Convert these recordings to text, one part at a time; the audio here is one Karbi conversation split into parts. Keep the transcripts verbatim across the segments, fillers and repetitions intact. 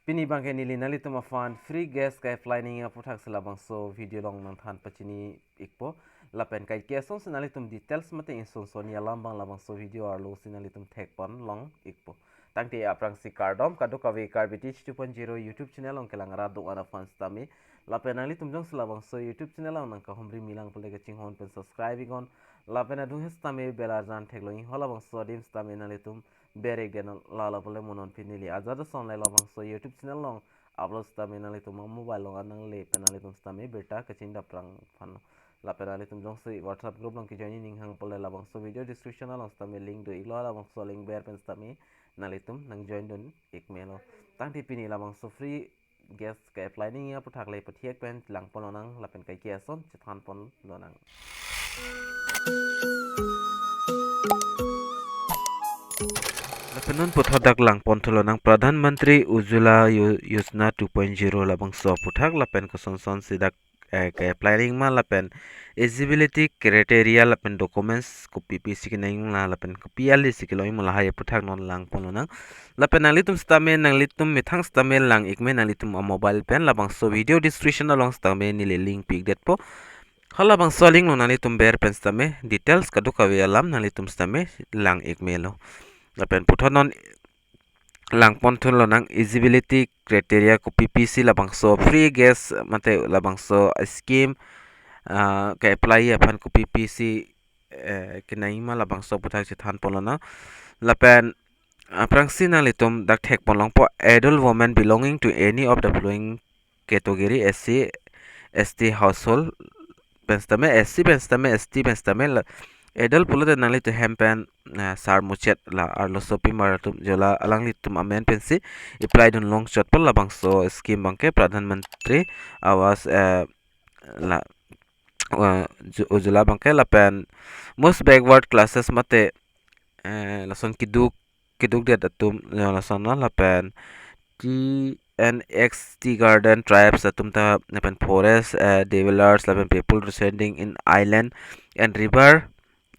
Pini abangke neli nanglitum aphan free gas ke-apply nangji aputhaksi labangso video along nangthan pachini ikpo. Lapen kaike asonsi nanglitum details mate insonsonni alam abang labangso video arlosi nanglitum thekpon long ikpo. Tangte aphrangsi kardom, kadokave Karbi Teach two point zero YouTube channel along kelang rat do-an aphan sitame. Lapen nanglitum jongsi labangso YouTube channel along nangkahumri milang pule kachinghon pen subscribe iknon. Lapen adung he sitame bell arjan theklong iknon, halabangso adim sitame nanglitum ber-ik den, lalo pule mo non pini neli ajat ason le labangso YouTube channel along upload sitame nanglitum mobile along an nangle pen nanglitum sitame birta kachingdapprang aphan. Lapen nanglitum jongsi WhatsApp group along kejoin ning hang pule labangso video description along sitame link do iklo, labangso link ber pen sitame nanglitum nangjoin dun ik melo. Tangte pini labangso free gas ke-apply nangji aputhak le pathek pen langpon lonang lapen kaike ason chethanpon lonang. Lapen non puthot dak langpon thu lonang Pradhan Mantri Ujjwala Yo-, Yojana two point zero labangso aputhak lapen kosonsonsi dak, eh, ke-apply nangji ma lapen eligibility criteria lapen documents kopi pisi kenangji ma lapen kopi alisi kelongji ma lahai aputhak non langpon lonang. Lapen nanglitum sitame, nanglitum methang sitame lang ik me nanglitum amobile pen, labangso video description along sitame neli link pi ik detpo. Halabangso link along nanglitum ber pen sitame details kadokave alam nanglitum sitame lang ik melo. Lapen puthot non langpon thu lonang eligibility criteria kopi pisi labangso free gas mate labangso scheme, ah, ke-apply aphan kopi pisi, eh, kenangji ma labangso aputhak chethanpon lonang. Lapen aphrangsi nanglitum dak thekpon longpo, adult women belonging to any of the following category: S C, S T household pen sitame, S C pen sitame, S T pen sitame la adult pulote nanglitum hem pen, eh, sar muchet la arloso pimar atum jola alanglitum amen pensi apply dun longchotpo labangso scheme abangke Pradhan Mantri Awas, eh, la, eh, Ju-, Ujjwala abangke. Lapen most backward classes mate, eh, lason keduk, kedukdet atum, eh, lasonlo lapen T N X Tea Garden tribes atum ta lapen forest, eh, dwellers lapen people residing in island and river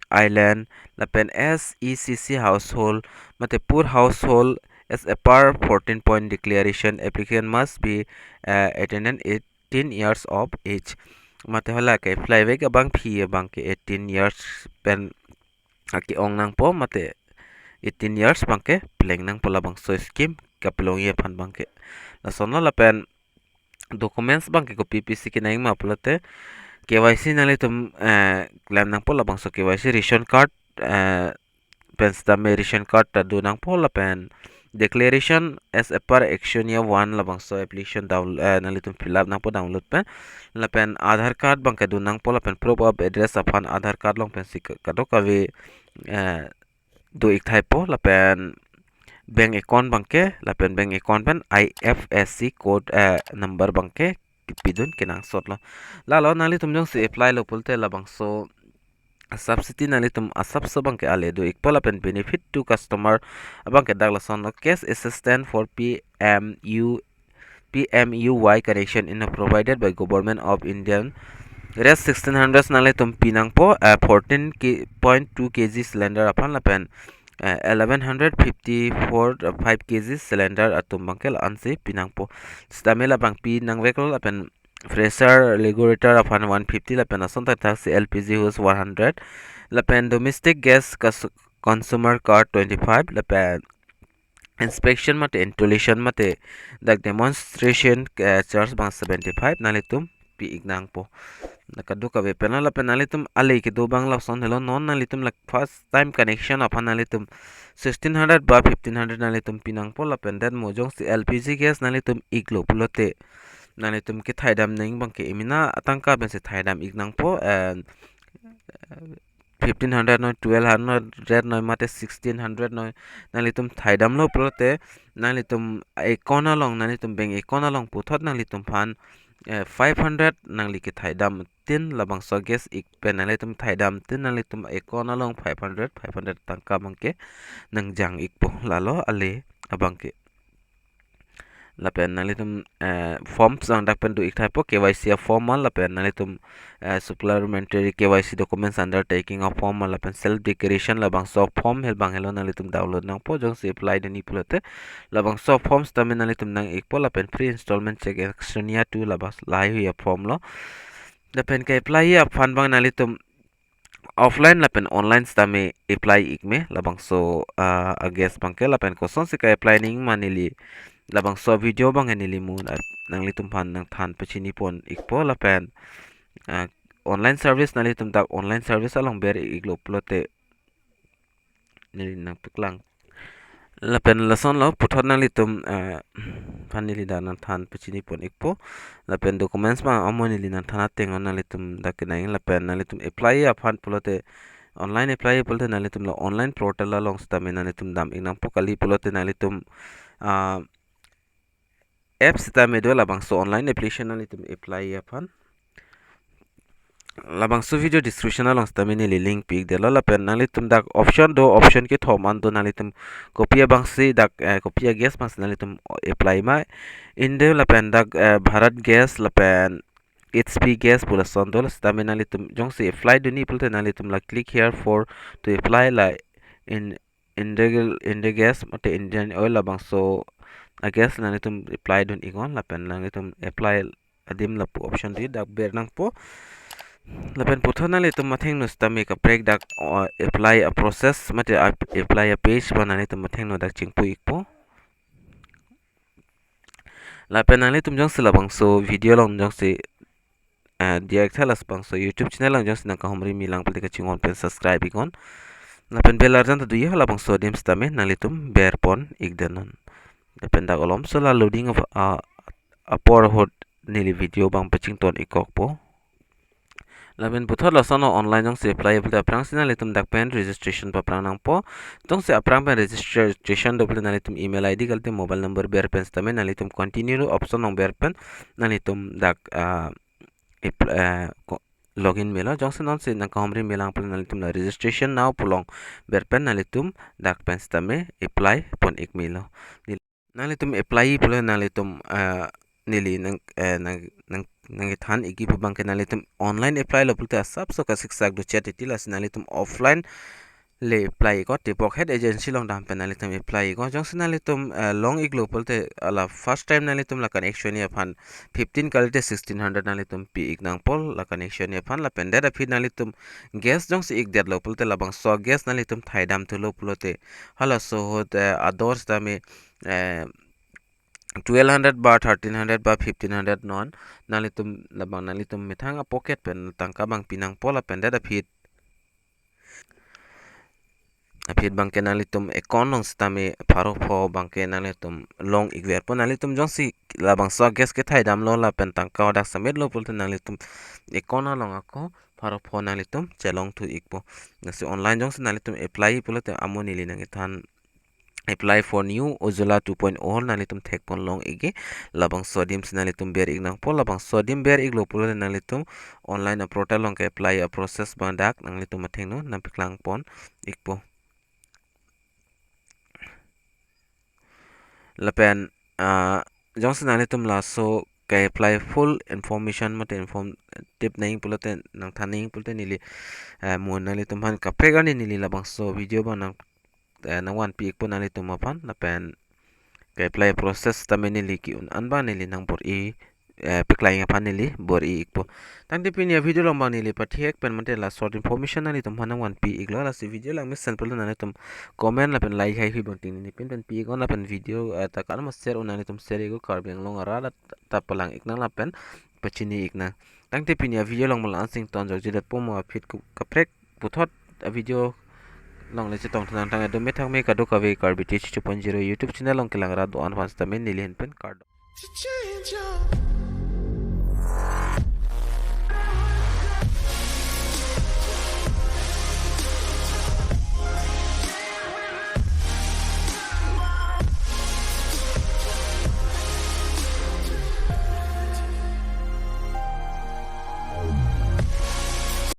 island lapen S E C C household mate poor household as per fourteen point declaration, applicant must be, eh, attained eighteen years of age. Mate hala ke-apply vek abangpi abangke eighteen years pen ake-ong nangpo mate eighteen years abangke pleng nangpo labangso scheme kapelongji aphan abangke. Lasonlo lapen documents abangke kopi pisi kenangji ma pulote K Y C nanglitum, eh, klem nangpo labangso K Y C ration card, eh, pen sitame ration card ta do nangpo lapen declaration as per actionnaire one labangso application down, eh, nanglitum fill up nangpo download pen. Lapen Aadhaar card abangke do nangpo lapen proof of address aphan Aadhaar card along pensi ka-, kadokave, eh, do ik thaipo lapen bank account abangke lapen bank account pen I F S C code, eh, number abangke kipidun kenangsotlo. Lalo nanglitum jongsi apply lo pulote labangso subsidy nanglitum asapso abangke ale do ikpo lapen benefit to customer abangke dak lasonlo, cash assistance for P M U, P M U Y connection in provided by Government of India. Rate sixteen hundred nanglitum pi nangpo, eh, fourteen point two K G cylinder aphan lapen, eh, eleven hundred fifty-four, eh, five K G cylinder atum abangke la-ansi pi nangpo. Sitame labang pi nangveklo lapen fresher regulator aphan one fifty lapen ason thakthaksi L P G hose one hundred lapen domestic gas cons-, consumer card twenty-five lapen inspection mate installation mate dak demonstration, eh, charge abang seventy-five nanglitum pi ik nangpo. Na kadokave pen lapen nanglitum ale kedo abang lason helo, non nanglitum la first time connection aphan nanglitum sixteen hundred ba fifteen hundred nanglitum pi nangpo lapen det mo jongsi L P G gas nanglitum iklo pulote nanglitum kethaidam nangji abangke emena atangka pensi thaidam ik nangpo, and, eh, fifteen hundred noi, twelve hundred noi, mate sixteen hundred noi, nanglitum thaidamlo pulote nanglitum account along, nanglitum bank account along puthot nanglitum aphan, eh, five hundred nangli kethaidam tin labangso gas ik pen nanglitum thaidam tin nanglitum account along five hundred, five hundred tangka abangke nangjang ikpo, lalo ale abangke. Lapen nanglitum, eh, forms ang dak pen do ik thaipo, K Y C a form ma, lapen nanglitum, eh, supplementary K Y C documents undertaking a form ma, lapen self declaration labangso form hel bang helo nanglitum download nangpo, jongsi apply dunji pulote. Labangso form sitame nanglitum nang ikpo, lapen free installment check, Actionia two labas lahai hui a form lo. Lapen ke-apply aphan bang nanglitum offline lapen online sitame apply ik me, labangso, ah, a-gas bangke, lapen kosonsi ke-apply nangji ma neli, labangso video bang neli mo, ah, nanglitum aphan nangthan pachini pon ikpo, lapen, ah, online service nanglitum dak online service along ber iklo pulote neli nangpeklang. Lapen lason lo puthot nanglitum, eh, aphan neli dak nangthan pachini pon ikpo. Lapen documents bang amo neli nangthan ateng nanglitum dak kenang, lapen nanglitum apply aphan pulote, online apply pulote nanglitum lo online portal along sitame nanglitum dam ik nangpo, kali pulote nanglitum, ah, app sitame do, labangso online application nanglitum apply aphan. Labangso video description along sitame neli link pi ik detlo, lapen nanglitum dak option do, option kethom an do, nanglitum kopi abangsi dak, eh, kopi a-gas bangsi nanglitum apply ma. Inde lapen dak, eh, Bharat Gas lapen H P Gas pu lason do, sitame nanglitum jongsi apply dunji pulote nanglitum la click here for to apply la in India, India Gas mate Indian Oil labangso a-gas nanglitum apply dun iknon, lapen nanglitum apply adim lapu option di dak ber nangpo. Lapen puthot nanglitum athengno sitame kaprek dak, uh, apply a-process mate ap-, apply a-page bang nanglitum athengno dak chingpu ikpo. Lapen nanglitum jongsi labangso video along jongsi, eh, diak thalas bangso YouTube channel along jongsi nangkahumri milang pulote kachinghon pen subscribe iknon. Lapen bell arjan ta do ye, labangso adim sitame nanglitum ber pon ik detnon. Lapen dak olom so la loading of, ah, apor ahut neli video bang pachington ikkokpo. Lapen puthot lason lo, online jongsi apply pulote aphrangsi nanglitum dak pen registration paprang nangpo. Jongsi aphrang pen registration do pulote nanglitum email I D kalite mobile number ber pen sitame nanglitum continue option along ber pen nanglitum dak, ah, ip-, eh, ko-, login melo. Jongsi nonsi nangkahumri milang pulote nanglitum la registration now pu along ber pen nanglitum dak pen sitame apply pon ik melo. Nanglitum apply pulo nanglitum, eh, neli nang, eh, nang, nang, nangkethan ikji pu bangke nanglitum online apply lo pulote asapso kasiksak do chet titi, lasi nanglitum offline le apply iknon, tipok het agency along dam pen nanglitum apply iknon. Jongsi nanglitum, eh, long iklo pulote la first time nanglitum la connection aphan fifteen kalite sixteen hundred nanglitum pi ik nangpo la connection aphan, lapen det aphi nanglitum gas jongsi ik detlo pulote labangso gas nanglitum thaidam thulo pulote halaso ahut, eh, ador sitame, eh, twelve hundred ba thirteen hundred ba fifteen hundred non nanglitum labang nanglitum methang a-pocket pen tangka bang pi nangpo, lapen det aphi, aphi bangke nanglitum account along sitame pharo pho bangke nanglitum long ikverpo. Nanglitum jongsi labangso gas kethaidamlo lapen tangka hadak sametlo pulote nanglitum account along ako pharo pho nanglitum chelong thu ikpo. Lasi online jongsi nanglitum apply pulote amo neli nangkethan apply for new Ujjwala two point oh nanglitum thek pon long ikji. Labangso adim si nanglitum ber ik nangpo, labangso adim ber iklo pulote nanglitum online a-portal along ke-apply a-process bang dak nanglitum athengno nangpeklang pon ikpo. Lapen, ah, jongsi nanglitum laso ke-apply full information mate informative nangji pulote nangthan nangji pulote neli, eh, mo nanglitum aphan kaprek arni neli labangso video bang nang, eh, nangvanpi ikpo nanglitum aphan, lapen ke-apply process sitame neli ke-un an bang neli nangbor-i, eh, peklang aphan neli bor-i ikpo. Tangte pini a-video along bang neli pathek pen mate la short information nanglitum aphan nangvanpi iklo, lasi video lang mesen pulo nanglitum comment lapen like hai hui bang ting neli pin pen pi iknon, lapen video, eh, ta kan ma share un nanglitum share iknon, Karbi Anglong arat ta palang iknang lapen pachini iknang. Tangte pini a-video along ma la-an sington jokji detpo, mo aphi ku-, kaprek puthot a-video along le chetong thu nangthan, edo methang me kadokave Karbi Tech two point zero YouTube channel along kelang rat do-an aphan sitame neli ahin pen kardom.